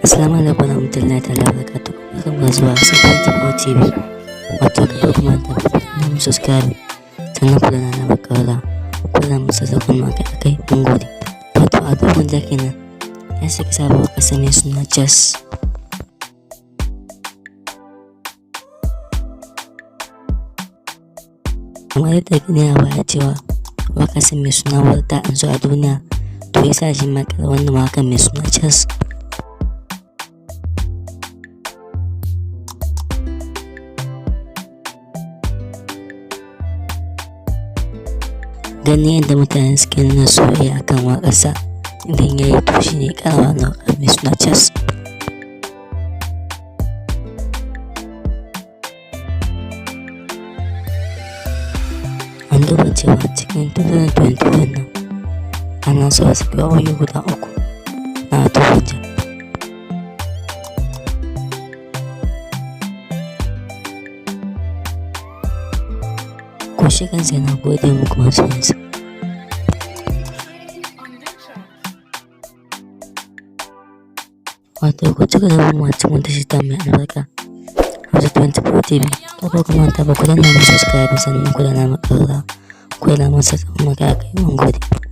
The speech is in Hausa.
Assalamu alaikum warahmatullahi ta'ala wabarakatuh. Barkanmu da zuwa Safiya TV. Wato kada ku manta ku danna mu subscribe, sannan ku danna alamar ƙararrawa, ku danna mu sassauƙon mu akai akai. Mun gode. Wato Ado Gwanja kenan ya saki sabuwar waƙarsa mai suna Chess. Kamar yadda gani a baya cewa waƙarsa mai suna Walter an zo a duniya, to yasa shi ma ƙara wannan waƙar mai suna Chess. Ganin yadda mutane suke nuna soyayya akan waƙarsa idan ya yi, to shi ne ƙara wannan waƙar mai suna Chess. An duba cewa cikin 2021 nan ana so a saki waƙoƙi guda uku na Ado Gwanja. Ko shi kansa yana gode muku masoyansa. Wato ku ci gaba da bin mu a cikin wannan tasha mai albarka, Hausa 24 TV. Kada ku manta ba ku danna mu subscribe, sannan ku danna mu ƙararrawa, ku danna mu akai akai. Mun gode.